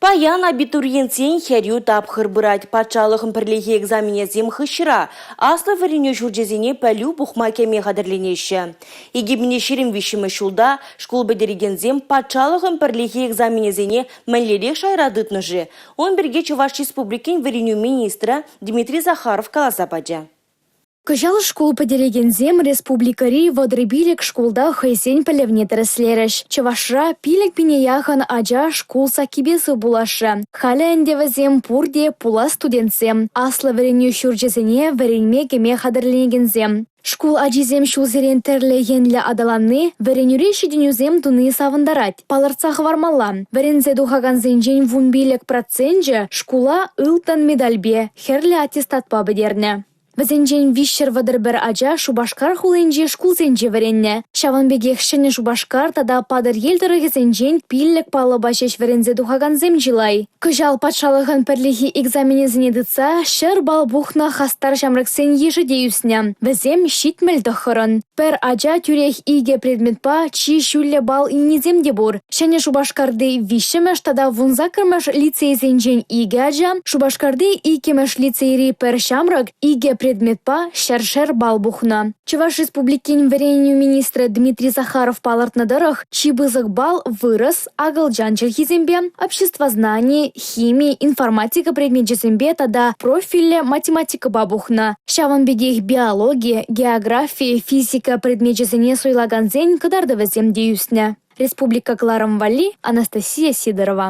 Паян абитуриентсен хӗрӳ тапхӑр пырать. Патшалӑхӑн пӗрлехи экзаменӗсем хыҫра. Аслӑ вӗренӳ ҫурчӗсене пӗлӳ пухма кӗме хатӗрленеҫҫӗ. 2023-мӗш ҫулта шкул пӗтерекенсем патшалӑхӑн пӗрлехи экзаменӗсене мӗнлерех шайра тытнӑ-ши? Ун пирки Чӑваш Республикин вӗренӳ министрӗ Дмитрий Захаров каласа пачӗ. Кӑҫал шкул пӗтерекенсем республикӑри 35 шкулта хӑйсен пӗлӗвне тӗрӗслерӗҫ. Чӑвашра 5 пине яхӑн ача шкул саккипе сыв пуласшӗ. Халӗ ӗнтӗ вӗсем пурте пулас студентсем, аслӑ вӗренӳ ҫурчӗсене вӗренме кӗме хатӗрленекенсем. Шкул ачисем ҫулсерен тӗрлӗ енлӗ аталанни, вӗренӳре ҫитӗнӳсем туни савӑнтарать. Палӑртса хӑвармалла, вӗренсе тухакансенчен 15 проценчӗ шкула ылтӑн медальпе, хӗрлӗ аттестатпа пӗтернӗ. Вӗсенчен 331 ача Шупашкар хулинчи шкулсенче вӗреннӗ. Ҫавӑн пекех Ҫӗнӗ Шупашкар тата Патӑрьел тӑрӑхӗсенчен 5 паллӑпа ҫеҫ вӗренсе тухакансем чылай. Кӑҫал патшалӑхӑн пӗрлехи экзаменӗсене тытса 100 балл пухнӑ хастар ҫамрӑксен йышӗ те ӳснӗ. Вӗсем 79-ӑн. Пӗр ача тӳрех икӗ предметпа чи ҫӳллӗ балл илнисем те пур. Ҫӗнӗ Шупашкарти 3-мӗш тата 18-мӗш лицейсенчен икӗ ача, Шупашкарти 2-мӗш лицейри пӗр ҫамрӑк икӗ предметпа ҫӗршер балл пухнӑ. Чӑваш Республикин вӗренӳ министрӗ Дмитрий Захаров палӑртнӑ тӑрӑх, чи пысӑк балл вырӑс, акӑлчан чӗлхисемпе, обществознани, хими, информатика предмечӗсемпе тата профильлӗ математикӑпа пухнӑ. Ҫавӑн пекех биологи, географи, физика предмечӗсене суйлакансен кӑтартӑвӗсем те ӳснӗ. Республика кӑларӑм валли Анастасия Сидорова.